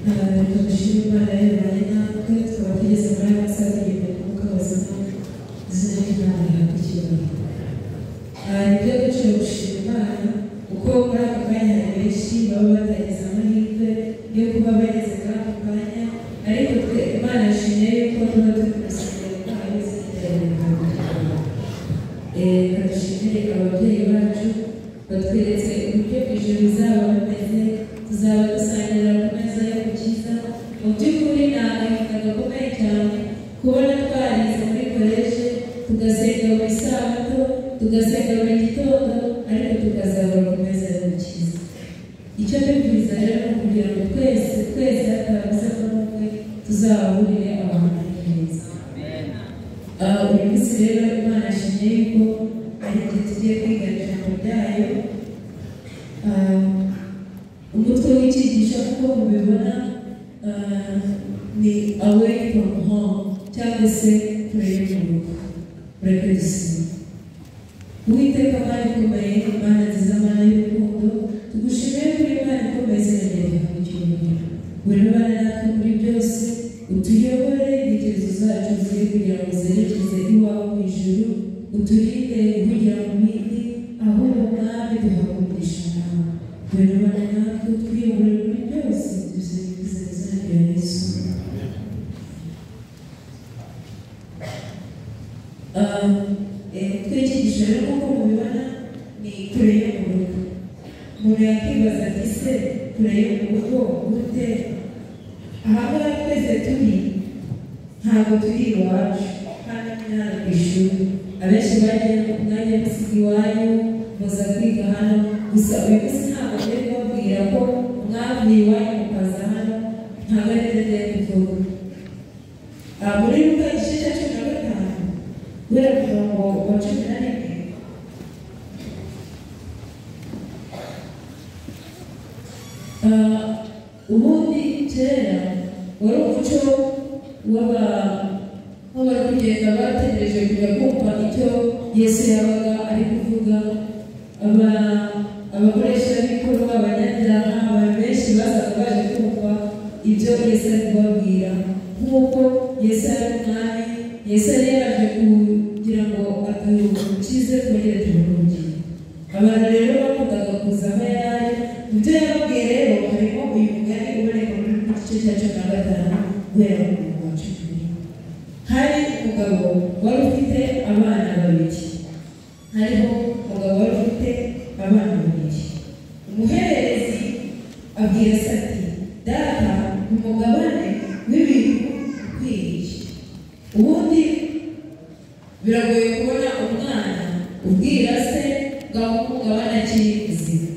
Reka dushime Imana yabanye natwe, tukaba tugeze muri aya masaha tugiye ku mwuka w'ubuzima, izina ry'Imana rihabwe icyubahiro. Ni iby'agaciro gushima Imana kuko muri aka kanya hari benshi baba batagize amahirwe yo kuba bageze muri aka kanya, ariko twe Imana yashimye yuko tuba turi mu rusengero rwayo, izina ryayo rihabwe icyubahiro. Reka dushimire ababyeyi bacu batweretse uburyo ijuru rizaba bimeze, tuzaba dusangira ku meza y'Umukiza. Mu by'ukuri ni agahinda gakomeye cyane kubona twarize muri koleje, tugasenga buri sabato, tugasenga buri gitondo, ariko tukazahura ku meza y'Umukiza. Icyo mbifuriza rero ni ukugira ngo twese twese hatabuzemo n'umwe tuzahurire aho hantu heza. Uyu munsi rero Imana yashimye yuko ari igihe tugiye kwiga ijambo ryayo. Umutwe w'icyigisho nk'uko mubibona ni "Away from home" cyangwa se kure yo mu rugo. Mureke dusome. Uwiteka Mana ikomeye, Mana nziza, Mana y'urukundo, tugushimiye kuri Imana ikomeye, izina ryawe rihabwe icyubahiro. Ngwino ubane natwe muri byose, utuyobore intekerezo zacu ziri kugira ngo zerekeze iwawe mu ijuru, uturinde guhugira mu bindi, ahubwo Mwami duhabwe umugisha nawe. Ngwino ubane natwe, utuyobore muri byose, tubisabye izina rya Yesu. Umutwe w'icyigisho rero nk'uko mubibona ni kure yo mu rugo. Umuntu yakibaza ati: "Se kure yo mu rugo gute?" Aha ngaha twese turi ntabwo turi iwacu, hano ni hano ku ishuri. Abenshi bagiye mwajya musiga iwanyu muza kwiga hano. Gusa uyu munsi ntabwo ngiye kubabwira ko mwavuye iwanyu mukaza hano, ntabwo ari byo ngiye kuvuga. Muri Luka igice cya 15 guhera ku murongo wa 11. Ubundi kera wari umuco w'abari kugenda bategereje kujya kumva icyo Yesu yabaga ari kuvuga. Abakoresha b'ikoro, abanyabyaha, abantu benshi bazaga baje kumva ibyo Yesu ari kubabwira. Nk'uko Yesu ari umwami, Yesu yari yaje kugira ngo adukize twongere tubone ubugingo. Abantu rero bakundaga kuza aho yari ari. Mu byo yababwiye rero harimo uyu mugani uboneka muri igice cya 15 guhera ku murongo wa 11. Hari umugabo wari ufite abana babiri. Hariho umugabo wari ufite abana babiri. Umuhererezi abwira se ati: "Data, umugabane w'ibintu ukwiriye." Ubundi biragoye kubona umwana ubwira se ngo amuhe umugabane akiri muzima,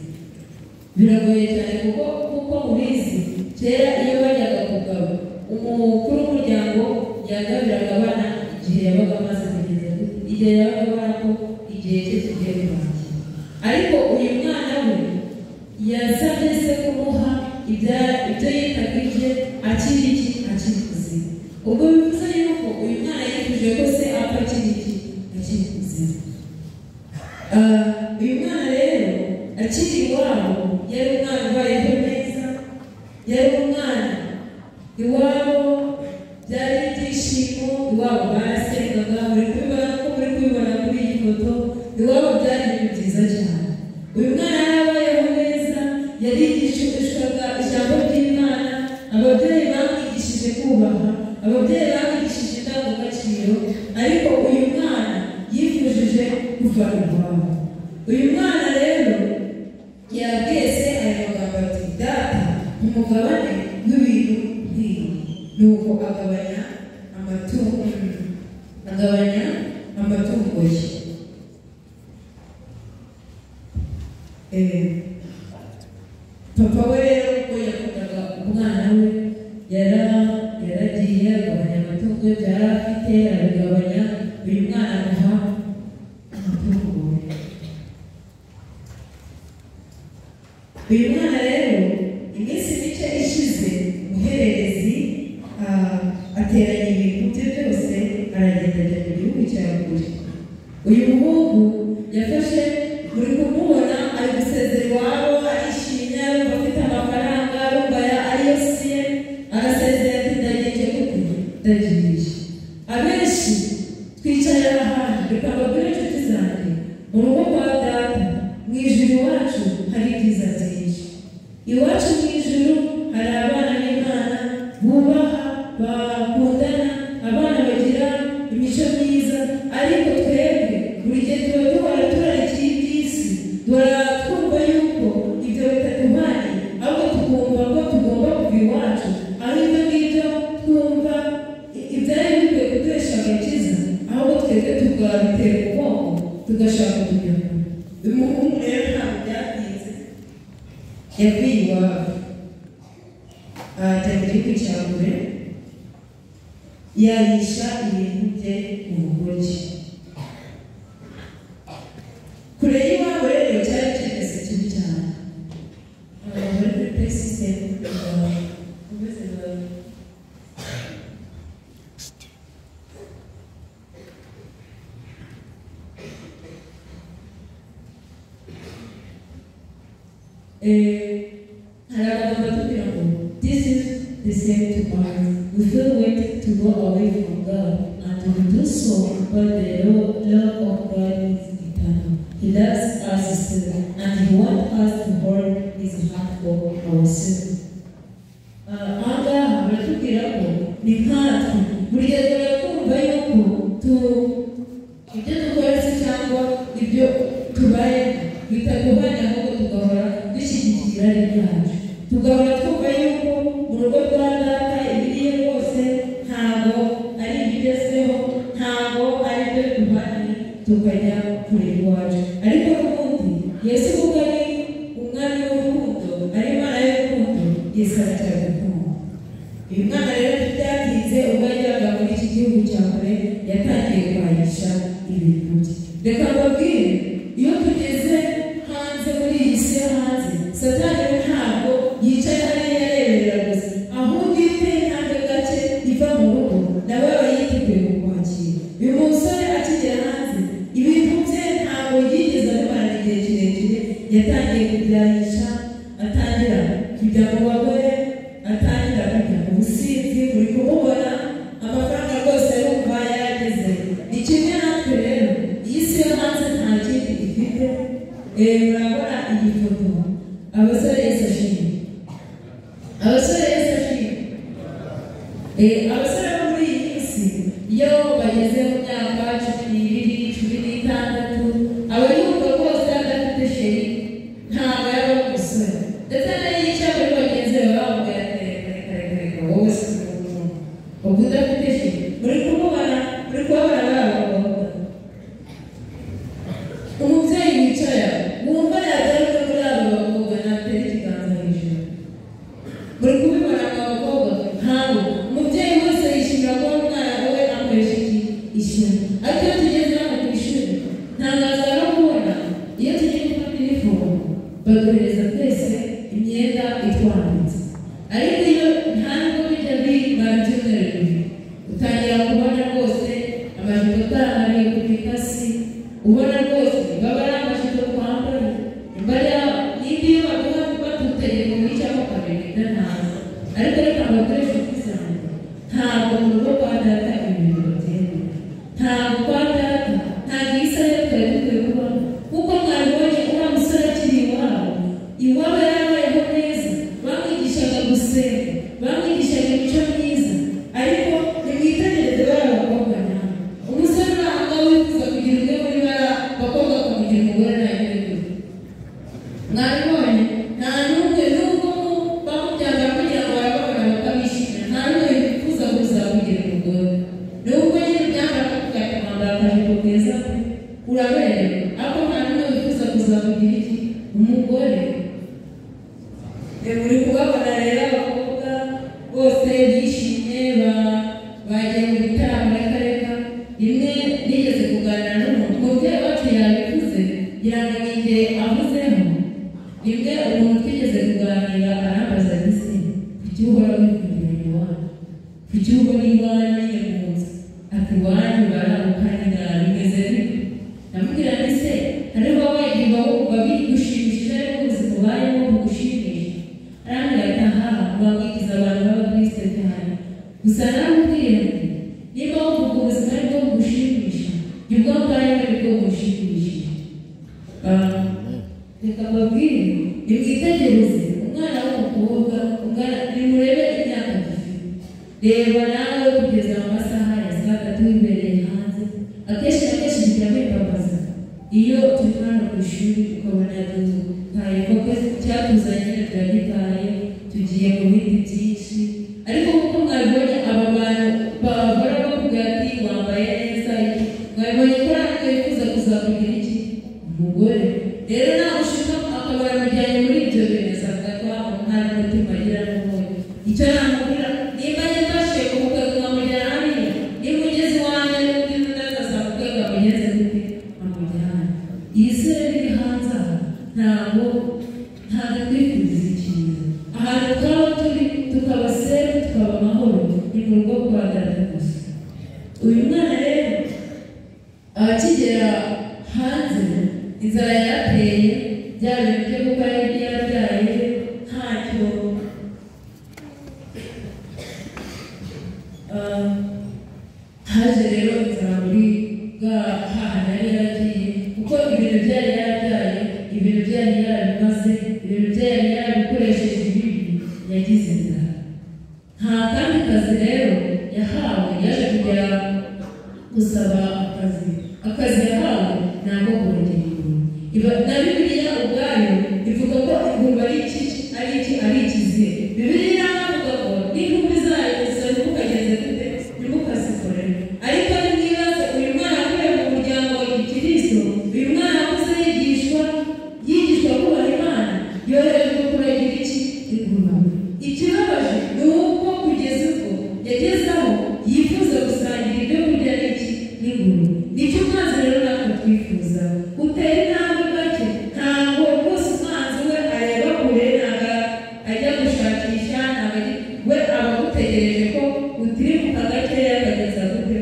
biragoye cyane kuko kuko mubizi kera iyo bajyaga kugaba, umukuru w'umuryango yagabiraga abana igihe yabaga amaze kugeza, igihe yabaga abona ko igihe cye kigiye kurangira. Ariko uyu mwana we yasabye se kumuha ibyo yitaga ibye akiri iki? Akiri muzima. Ubwo bivuze yuko uyu mwana yifuje ko se apfa akiri iki? Akiri muzima. Uyu mwana rero akiri iwabo yari umwana ubayeho neza, yari umwana iwabo byari ibyishimo, iwabo barasengaga, muri kubibona ko muri kubibona kuri iyi foto, iwabo byari ibintu byiza cyane. Uyu mwana yarabayeho neza, yarigishwaga ijambo ry'Imana, ababyeyi bamwigishije kubaha, ababyeyi bamwigishije indangagaciro, ariko uyu mwana yifujije kuva iwabo. Uyu mwana rero yabwiye se aya magambo ati: "Data, umugabane w'ibintu nk'ibi." Nuko agabanya amatungo ye. Papa we rero kuko yakundaga umwana we yaragiye agabanya amatungo ye yari afite, arabigabanya, uyu mwana amuha amatungo ye. Uyu mwana rero iminsi mike ishize, umuhererezi ateranya ibintu bye byose, aragenda ajya mu gihugu cya kure. Uyu muhungu yafashe, muri kumubona ari gusezera iwabo, arishimye, arumva afite amafaranga, arumva ariyo siye. Iwacu mu ijuru hari abana b'Imana bubaha, bakundana, abana bagira imico myiza, ariko twebwe buri gihe tuba duhora turarikiye iby'isi, duhora twumva yuko ibyo bitaduhanye, ahubwo tukumva ko tugomba kuva iwacu, aho ibyo ngibyo twumva ibyari bikwiye kuduhesha agakiza, ahubwo twebwe tukabitera umugongo tugashaka kujya kure. Uyu muhungu rero ntabwo byatinze, yavuye iwabo ajya mu gihugu cya kure, yarisha ibintu bye mu bugoryi. Kure y'iwabo rero cyari icyemezo kibi cyane. Abantu bari kuri play system bakomeze hari amagambo atubwira ngo this is the same to us. We feel waiting to go away from God, and we do so, but the love of God is eternal. He loves us still, and He wants us to hold His hand for ourselves. Aha ngaha baratubwira ko ni nkatwe buri gihe turatwumva yuko ibyo dukora se cyangwa ibyo tubayemo bitaduhanye, ahubwo tugahora dushyigikira irari ryacu, tugahora twumva yuko mu rugo rwa data ibiriye rwose ntabwo ari ibigezweho, ntabwo ari ibyo duhanye, tukajya kure iwacu. Ariko n'ubundi Yesu kuko ari umwami w'urukundo, ari Imana y'urukundo, Yesu aracyagukunda. Uyu mwana rero ntibyatinze, ubwo yajyaga muri iki gihugu cya kure yatangiye kwahisha ibintu bye. Reka mbabwire, iyo tugeze hanze muri iyi si yo hanze, Satani we ntabwo yicaye hariya areberera gusa, ahubwo iyo uteye intambwe gake iva mu rugo, nawe aba yiteguye kukwakira. Uyu musore akigera hanze, ibintu bye ntabwo yigeze abimarana igihe kirekire, yatangiye kubyahisha, atangira kujya mu bagore, atangira kujya mu businzi. Muri kumubona amafaranga rwose arumva yarageze. Ni kimwe natwe rero, iyi si yo hanze nta kindi ifite. Murabona iyi foto, abasore Yesu ashimwe, abasore Yesu ashimwe. Abasore bo muri iyi minsi iyo bageze mu myaka 12, 16, aba yumva rwose adafite chérie ntabwo yaba ari umusore, ndetse n'iyo yicaye muri bagenzi be bamubwira ati reka reka reka reka wowe si umuntu ubwo udafite chérie. Muri kumubona, muri kubabona ba bakobwa, umubyeyi wicaye wumva yagaruka muri abo bakobwa natera ikiganza hejuru. Muri kubibona aba bakobwa ntabwo umubyeyi wese yishimira kubona umwana we amuhesha iki ishyano. Ariko iyo tugeze hano ku ishuri, ntangazwa no kubona iyo tugiye gufata inifomu baduhereza twese imyenda itwambitse, ariko iyo nta nubwo bijya bimara ibyumweru bibiri, utangira kubona rwose amajipo atarangariye ku mikasi, ubona rwose baba ari amajipo twambaye imbara n'indi iyo baduha batutegeka guhicamo kabiri nibyo ntazi. Ariko reka mbabwire inshuti zanjye, ntabwo mu rugo kwa data ibintu babyemera, ntabwo kwa data ntabwo iyi saha twari dukwiye kubamo, kuko mwabibonye uriya musore akiri iwabo, iwabo yarabayeho neza, bamwigishaga gusenga, bamwigishaga imico myiza. Ariko nimwitegereze bariya bakobwa nawe, umusore uri aho ngaho wifuza kugira umwe muri bariya bakobwa akamugira umugore ntagire gute. Mwabibonye nta n'umwe, nubwo bamubyanga kugira ngo barababona bakabishimira, nta n'umwe wifuza kuzakugira umugore. Nubwo nyine ubyambara bakavuga ati mwambara akajipo keza pe uraberewe, ariko nta n'umwe wifuza kuzakugira iki umugore. Muri kubabona rero abakobwa bose bishimye bagiye mu bitaramo. Reka reka, rimwe nigeze kuganira n'umuntu, umubyeyi wacu yabivuze, ngira ngo ni igihe avuzeho. Rimwe umuntu twigeze kuganira arambaza ati se kuki uhora wikundira iwanyu, kuki uhora iwanyu nyine mu nzu, ati iwanyu baragukanira bimeze bite? Ndamubwira nti se hariho wagiye wumva bigushimishije ariko ubuzima ubayemo bugushimisha? Arambwira ati aha bamwigiza abantu b'abakristo cyane. Gusa naramubwiye nti niba wumva ubwo buzima aribwo bugushimisha, jya ubwo mbayemo aribwo bugushimishije. Reka mbabwire, nimwitegereze umwana Reba nawe kugeza mu masaha ya saa tatu wibereye hanze. Akenshi na kenshi bijya bimbabaza iyo turi hano ku ishuri ukabona dutaye koko icyatuzanye nyine turagitaye, tugiye mu bindi byinshi. Ariko nk'uko mwabibonye, aba bantu bahora bakubwira ati wambaye neza, mwabibonye ko natwe wifuza kuzakugira iki umugore. Rero nawe ushuka akaba yaramujyanye muri ibyo bintu, asanga ko nta n'umutima agira n'ubundi. Icyo namubwira, nimba yafashe umukwe nkamujyana hariya, nimba ugeze iwanjye n'undi n'undi azamukwe nkamugenze gute amujyane. Iyi si rero iri hanze aha ntabwo twifuriza ikintu. Ahantu twaba turi tukaba sefu, tukaba amahoro, ni mu rugo kwa data gusa. Uyu mwana rero akigera hanze inzara yarateye, bya bintu byo gukora yari yarabyaye ntacyo. Haje rero inzara muri bwa hantu yari yaragiye, kuko ibintu byari yarabyaye, ibintu byari yarabimaze, ibintu byari yarabikoresheje ibibi, yagize inzara. Nta kandi kazi rero yahawe, yaje kugera gusaba akazi. Akazi yahawe ni ako kuragira ingurube. Na Bibiliya ubwayo ivuga ko ingurube ari iki ari iki ari ikizira. Bibiliya iravuga ngo n'intumbi zayo gusa ntimukagenze gute, ntimukazikorere. Ariko nimwibaze, uyu mwana akuriye mu muryango wa gikristo, uyu mwana akuze yigishwa kubaha Imana, yoherejwe kuragira iki ingurube. Ikibabaje ni uko kugeza ubwo yageze aho yifuza gusangira ibyo kurya n'iki n'ingurube. Nicyo umwanzi rero natwe twifuza, utera intambwe gake. Ntabwo rwose umwanzi we areba kure, ntabwo ajya gushakisha, ntabwo we aba agutegereje ko utirimuka gakeya akageza gute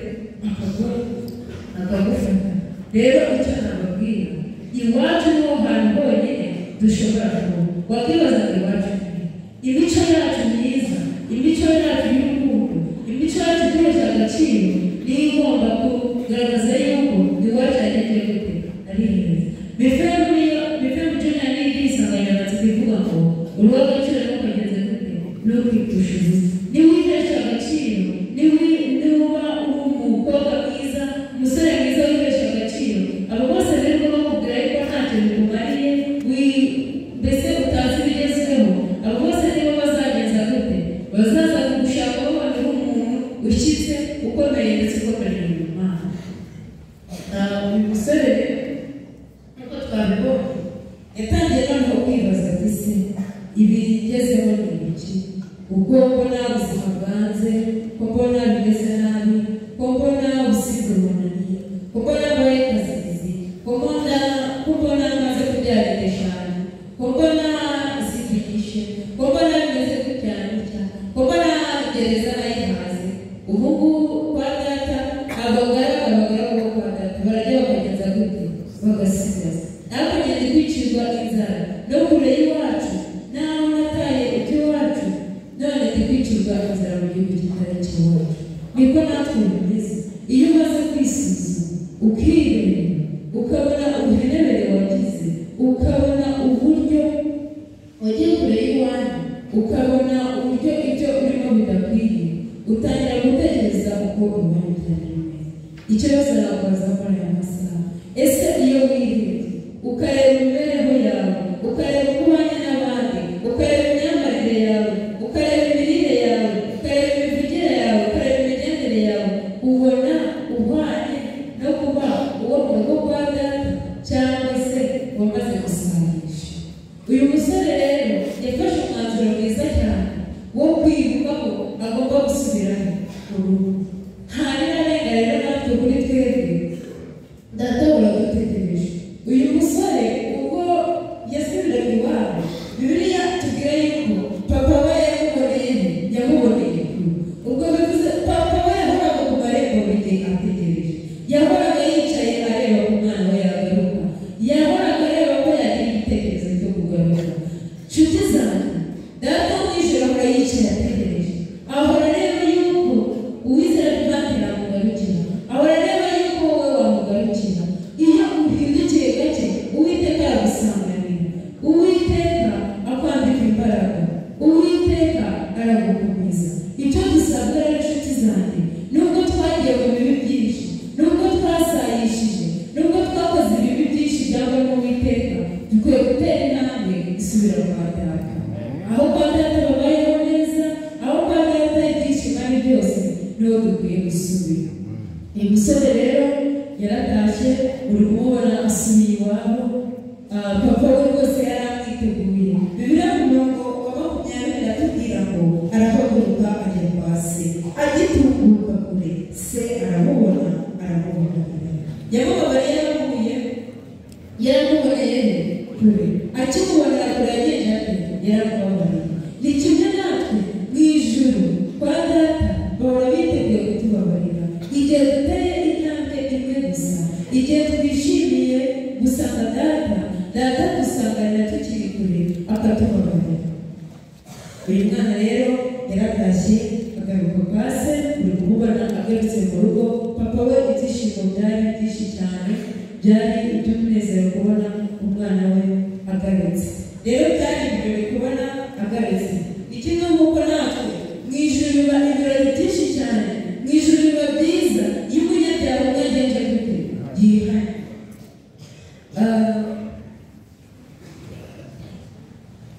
akagufata. Rero icyo nababwira, iwacu niho hantu honyine dushobora kuba. Wakwibaza ngo iwacu ni imico yacu myiza, imico yacu y'urukundo, imico yacu ituresha agaciro, niyo igomba kugaragaza yuko iwacu yagenze gute ari heza. Mifemu Junior ni insanganyamatsiko ivuga ngo uruw'agaciro ntukagenze gute ntukipfushe ubusa. Niwihesha agaciro, niba uri umukobwa mwiza, umusore mwiza wihesha agaciro, abo bose birirwa bakubwira yuko ntacyo bikumariye, mbese utazi ibigezweho, abo bose nibo bazagenza gute, bazaza kugushaka babona uri umuntu ushyitse, ukomeye ndetse ukomeje mu Mana. Uyu musore rero nk'uko twabibonye yatangiye noneho kwibaza ati se ibigezeho ni ibiki? Ubwo mbona ubuzima bwanze, ko mbona bimeze nabi, ko mbona ubusizi bunaniye, ko mbona mbaye kazizi, ko mbona maze kubyara inda eshanu, ko mbona zipigishe, ko mbona bimeze gutya gutya, ko mbona gereza nayihaze. Ubu ngubu kwa data abagaragu bo kwa data barajya bakagenza gute bagasigaza. Ariko ngenda kwicirwa inzara no kure y'iwacu, naho nataye iby'iwacu, none ndi kwicirwa inzara mu gihugu kitari icy'iwacu. Niko natwe bimeze. Iyo umaze kwisuzuma, ukireba, ukabona ubuhenebere wagize, ukabona uburyo wagiye kure y'iwanyu, ukabona uburyo ibyo urimo bidakwiye, utangira gutekereza uko iwanyu byari bimeze. Ikibazo nakubaza muri aya masaha, ese iyo wirebye ukareba imibereho yawe, ukareba uko ubanye n'abandi, ukareba imyambarire yawe, ukareba imirire yawe, ukareba imivugire yawe, ukareba imigendere yawe, ubona uhwanye no kuba uwo mu rugo kwa data cyangwa se wamaze gusanisha? Uyu musore rero yafashe umwanzuro mwiza cyane wo kwibuka ko agomba gusubiraho mu rugo. Nta rirarenga rero natwe kuri twebwe, data buradutegereje. Uyu musore ubwo yasubiraga iwabo, Bibiliya tubwira yuko papa we yamuboneye kure. Ubwo bivuze papa we yahoraga ku marembo buri gihe ategereje, yahoraga yicaye areba ko umwana we yagaruka, yahoraga areba ko yagira igitekerezo cyo kugaruka. Nshuti zanjye, data wo mu ijuru ahora yicaye ategereje, ahora areba yuko uwizera Adventi yamugarukira, ahora areba yuko wowe wamugarukira. Iyo uhindukiye gake, Uwiteka aragusanganira, Uwiteka akwambika imbaraga, Uwiteka aragukomeza. Icyo dusabwa rero Uyu musore rero yaratashye, uri kumubona asubiye iwabo. Papa we rwose yari amwiteguye. Bibiliya ku murongo wa 20 iratubwira ngo arahaguruka ajya kwa se. Agitunguka kure, se aramubona, aramubabarira. Yamubabariye yaramuhuye, yaramuboneye kure. Akimubonera kure yagenje ate? Yaramubabariye. Ni kimwe natwe mu ijuru kwa Data bahora biteguye kutubabarira igihe duteye intambwe imwe gusa, igihe twishimiye gusanga Data. Data dusanganira tukiri kure akatubabarira. Uyu mwana rero yaratashye agaruka kwa se, uri kumubona agarutse mu rugo. Papa we ibyishimo byari byinshi cyane, byari iby'umunezero kubona umwana we agarutse. Rero byari ibirori kubona agarutse. Ni kimwe nk'uko natwe mu ijuru biba ibirori byinshi cyane, mu ijuru biba byiza iyo umunyabyaha umwe agenje gute? Yihanye.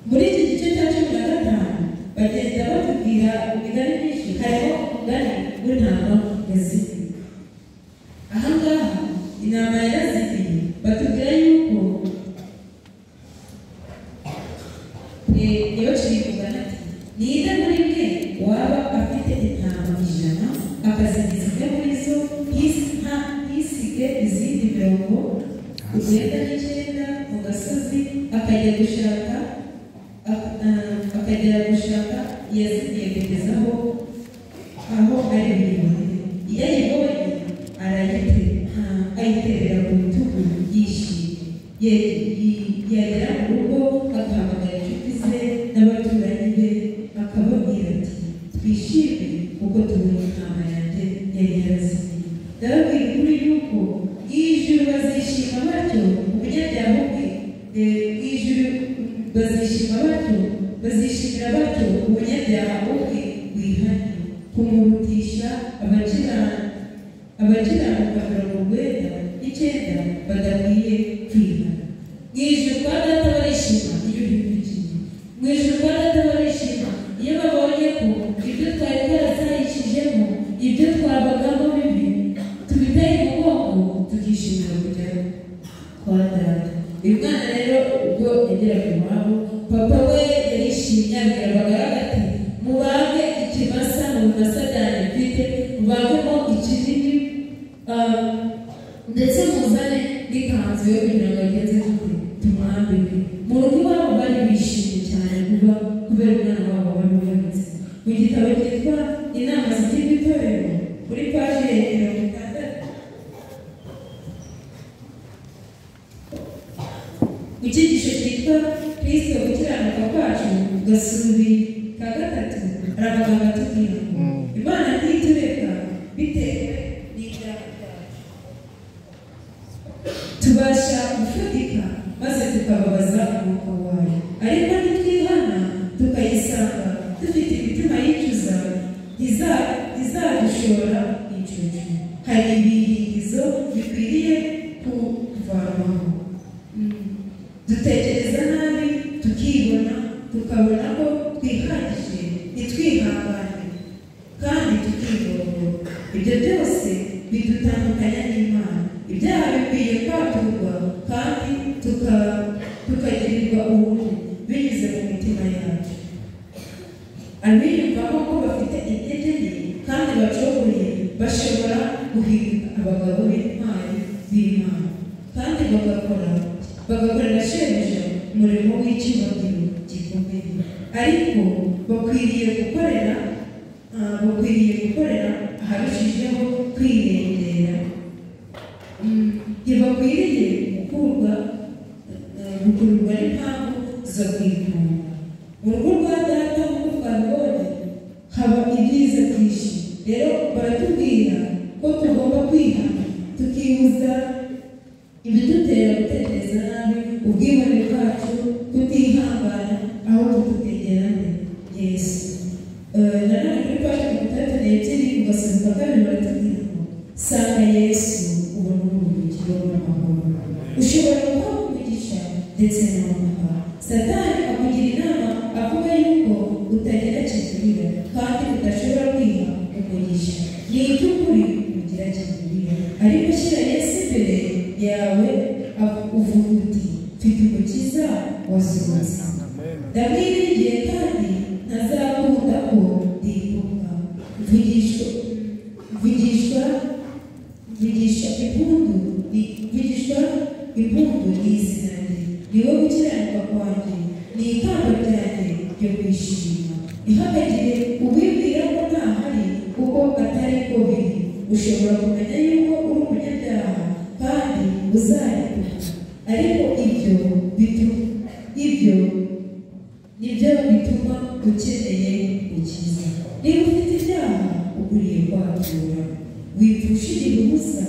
Muri iki gice cya 15 bagenda batubwira imigani myinshi, harimo umugani w'intama yazimiye. Aha ngaha intama yarazimiye, batubwira yuko yabaciriye umugani ati: "Ninde muri mwe waba afite intama 100 akazigiza imwe muri zo, ntisige izindi 99 mu gasozi, akajya gushaka akagera gushaka iyazimiye kugeza aho ari buyibonere? Iyo ayibonye ayiterera ku bitugu yishimye. Yagera mu rugo agahamagara inshuti ze n'abaturanyi be, akababwira ati: 'Twishime kuko tubonye intama yanjye yari yarazimiye.' Ndababwira ukuri yuko ijuru bazishima batyo umunyabyaha umwe, ijuru bazishima batyo, bazishimira batyo umunyabyaha umwe wihannye, kumurutisha abakiranuka 99 badakwiye kwihana." Mu ijuru kwa Data barishima iyo uhindukiye. Mu ijuru kwa Data barishima iyo babonye ko ibyo twari twarasayishijemo, ibyo twabagamo bibi, tubiteye umugongo tukishimira kujya kwa Data. Uyu mwana rero ubwo yageraga iwabo, papa we yarishimye, abwira abagaragu ati: "Mubage ikimasa mu bimasa byanjye mfite, mubagemo ikinini, ndetse muzane n'ikanzu yo kugira ngo agenze gute? Tumwambike." Mu rugo iwabo bari bishimye cyane kuba kubera umwana wabo wari ugarutse. Mu gitabo cyitwa Inama zigirwa Itorero, kuri paji ya 60, mu cyigisho cyitwa Kristo gukiranuka kwacu, gasubi ka 3, hari amagambo atubwira ngo Imana ntitureka bitewe n'ibyaha byacu. Tubasha gufudika maze tukababaza umwuka wayo, ariko nitwihana tukayisanga dufite imitima yicuza, ntizadushora incucu. Hari ibihingizo bikwiriye kuvanwaho. Dutekereza nabi, tukibona, tukabona ko twihagije, ntitwihangane kandi tukigomba. Ibyo byose bidutandukanya n'Imana. Ibyaha bikwiye kwaturwa kandi tukagirirwa ubuntu binyuze mu mitima yacu. Abiyumvamo ko bafite intege nke kandi bacogoye bashobora guhinduka abagabo b'intwari b'Imana, kandi bagakorera Shebuja umurimo w'icyubahiro gikomeye. Ariko bakwiriye gukorera aharushijeho kwirengera. Ntibakwiriye gukururwa n'impamvu zo kwikunda. Mu rugo rwa Data, nk'uko twabibonye, haba ibyiza byinshi. Rero baratubwira ko tugomba kwihana, tukibuza ibidutera gutekereza nabi, ubwibone bwacu, kutihangana, ahubwo tukegera nde? Yesu. Nanone kuri paji 62 mu gasubi ka 2 baratubwira ngo sanga Yesu ubona uburuhukiro n'amahoro. Ushobora guhabwa umugisha ndetse n'amahoro. Satani akugira inama avuga yuko utagira kivurira kandi udashobora kwiha umugisha. Ni iby'ukuri. kitagira kivurira. Ariko shyira Yesu imbere yawe uvuga uti mfite umukiza wazutse, ndamwiringiye kandi ntazakunda ko ndimbuka. Mvugishwa impundu n'izina rye, ni we gukiranuka kwanjye, ni ikamba ryanjye ryo kwishima. Ntihakagire uwibwira ko ntahari kuko atari ko biri. Ushobora kumenya yuko uri umunyabyaha kandi uzarimbuka, ariko ibyo nibyo bituma ukeneye gukiza. Niba ufite ibyaha ukwiriye kwatura, wipfushije ubusa.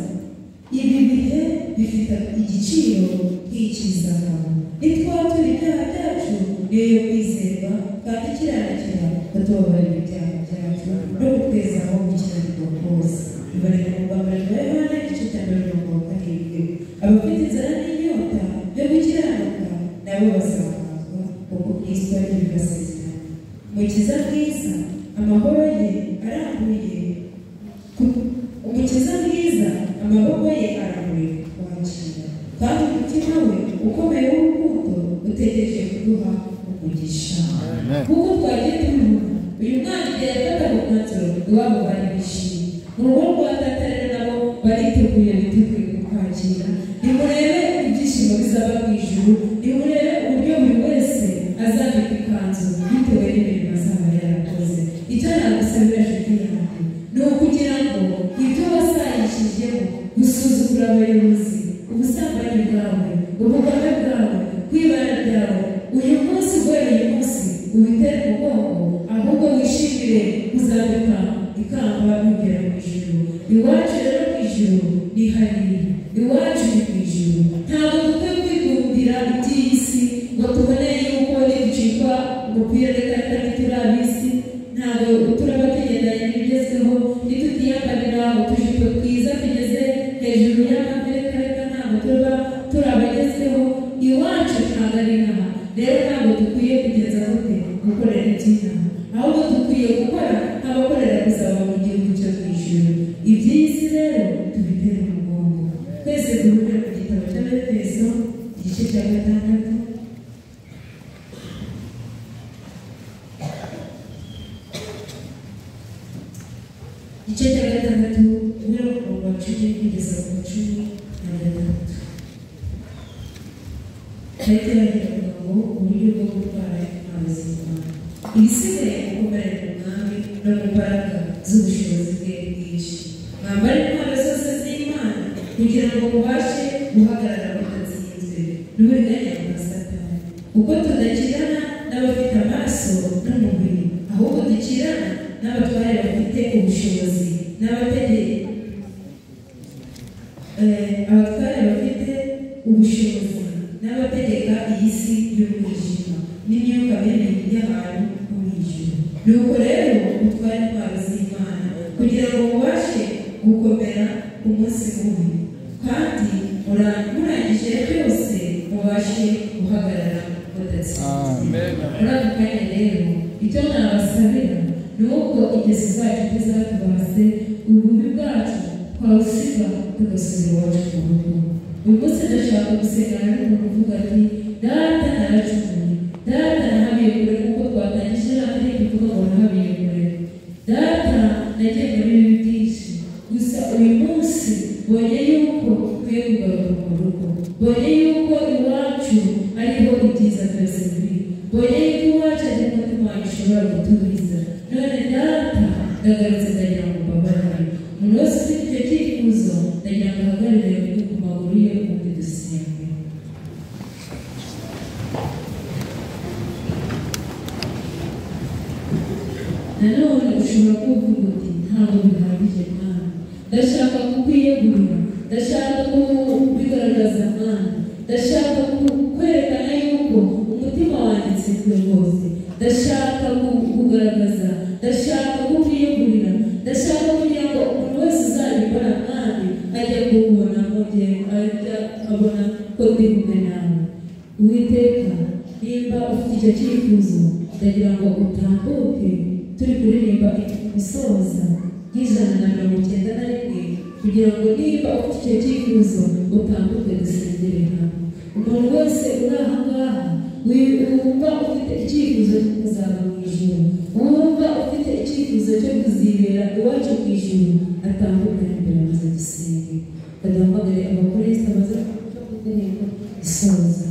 Ibi bihe bifite igiciro nk'icy'izahabu. Nitwatura ibyaha byacu niyo yo kwizerwa kandi ikiranukira kutubabarira ibyaha byacu no kutwezaho gukiranirwa kose. Biboneka mu rwambere rwa Yohana igice cya 7. Abafite inzara n'inyota yo gukiranuka nabo bazahabwa kuko Kristo ari bibasezeranye. Umukiza mwiza amahoro ye arambuye, umukiza mwiza amaboko ye arambuye kwakira, kandi umutima we ukomeye w'urukundo utegereje kuduha umugisha. Nk'uko twagiye tubibona, uyu mwana igihe yafataga umwanzuro iwabo bari bishimye, mu rugo rwa data rero nabo bariteguye, biteguye kukwakira. Nimurebe ibyishimo bizaba mu ijuru, nimurebe uburyo buri wese azambika ikanzu bitewe n'imirimo azaba yarakoze. Icyo nagusabira inshuti yanjye ni ukugira ngo ibyo wasayishijemo, gusuzugura abayobozi, ubusambanyi bwawe, ubugome bwawe, kwibana byawe, uyu munsi guhera uyu munsi ubitere umugongo, ahubwo wishimire kuzambika ikamba nugera mu ijuru. Iwacu rero mu ijuru ni hariya, iwacu ni mu ijuru. Ntabwo dukwiye kwigundira iby'iyi si ngo tubone yuko niducikwa umupira reka reka ntituri ab'isi, ntabwo turaba tugendanye n'ibigezweho, nitutiyambarira utujipo twiza tugeze hejuru y'amavi reka reka ntabwo tuba turi abagezweho. Iwacu ntabwo ari inaha. Rero ntabwo dukwiye kugeza gute gukorera iby'inaha, ahubwo dukwiye gukora nk'abakorera kuzaba mu gihugu cyo mu ijuru. Iby'iyi si rero tubitere umugongo. Twese duhurire mu gitabo cy'Abefeso igice cya 6. Igice cya 6 guhera ku murongo wa 10 kugeza ku 13. Petero aravuga ngo uburyo bwo gutwara intwaro z'Imana, ibisigaye gukomerera umwami no mu mbaraga z'ubushobozi bwe bwinshi. Mwambare intwaro zose z'Imana kugira ngo mubashe guhagarara mudatsinzwe n'uburiganya bwa Satani, kuko tudakirana n'abafite amaraso n'umubiri, ahubwo dukirana n'abatware bafite ubushobozi abatware bafite ubushobozi n'abategeka iyi si y'umwijima n'imyuka mibi y'abantu bo mu ijuru. Nuko rero mutware intwaro z'Imana kugira ngo mubashe gukomera ku munsi mubi, kandi murangije byose mubashe guhagarara mudatsinzwe. Muri ako kanya rero icyo nabasabira ni uko ingeso zacu ntizatubase, ububi bwacu twawusiga tugasubira iwacu mu rugo. Uyu munsi ndashaka gusengana n'umuntu uvuga ati data naracumuye, data nahabiye kure, kuko twatangije nta ivuga ngo nahabiye kure, data nagiye muri bibi byinshi, gusa uyu munsi mbonye yuko ukwiye kugaruka mu rugo, mbonye yuko iwacu ariho ibyiza byose biri, mbonye yuko iwacu ari umutima wanjye ushobora guturiza. None data ndagarutse ndagira ngo mbabarire. Umuntu wese ufite icyo cyifuzo ndagira ngo ahagarare ku maguru ye ubundi dusenge. Nanone ushobora kuvuga uti ntabwo bihagije mwana, ndashaka kukwiyegurira, ndashaka kubigaragaza mwana, ndashaka kwerekana yuko umutima wanjye utsinzwe rwose, ndashaka kugaragaza, ndashaka kukwiyegurira, ndashaka kugira ngo umuntu wese uzabibona mwami ajya kuwubona mu gihe ajya abona ko ndi kumwe nawe. Uwiteka, nimba ufite icyo cyifuzo ndagira ngo utambuke turi kuririmba isoza y'ijana na 91. kugira ngo niba ufite icyo cyifuzo utambuke dusengere hamwe. Umuntu wese uri aha ngaha wumva ufite icyifuzo cyo kuzaba mu ijuru, wumva ufite icyifuzo cyo kuzibera iwacu mu ijuru, atambuke imbere maze dusenge. Baduhamagare abakoresha baze kuduhemba isoza.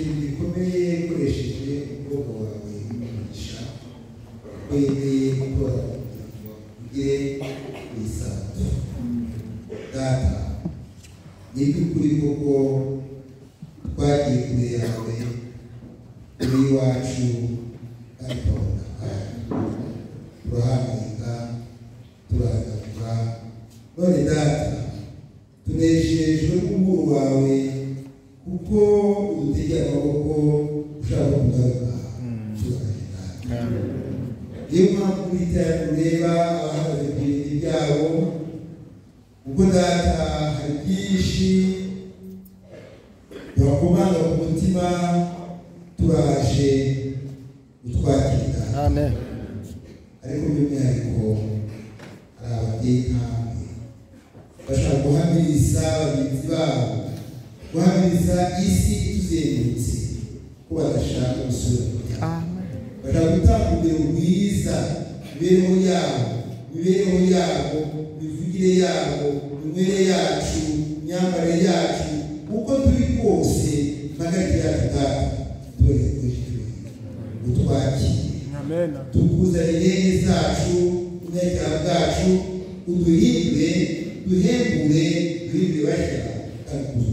ikintu gikomeye ukoresheje umukobwa wawe w'umugisha wemeye gutora kugira ngo ugere ku isabato. Data, ni iby'ukuri koko twagiye kure yawe, kure y'iwacu, kandi twabona turahangayika, turahagagura. None Data, tunejejwe n'umuburo wawe kuko udutegeye amaboko ushaka kugaruka tuzagenda. Niyo mpamvu ureba abahagaze ku birenge byabo, kuko Data hari byinshi turakomanga ku mutima, turaje utwakira. Amen. Ariko by'umwihariko hari abateye intambwe bashaka guhamiriza bagenzi babo, guhamiriza isi ituzengurutse ko badashaka gusubira mu byaha. Bashaka gutanga urugero rwiza, imibereho yabo, imivugire yabo, iminywere yacu, imyambarire yacu, uko turi kose, impagarike yacu. Data, tubereke kuri utwakire, tukuzanire intege zacu, ubunyacyaha bwacu, uduhindure, duhembure, duhindure bashya kandi.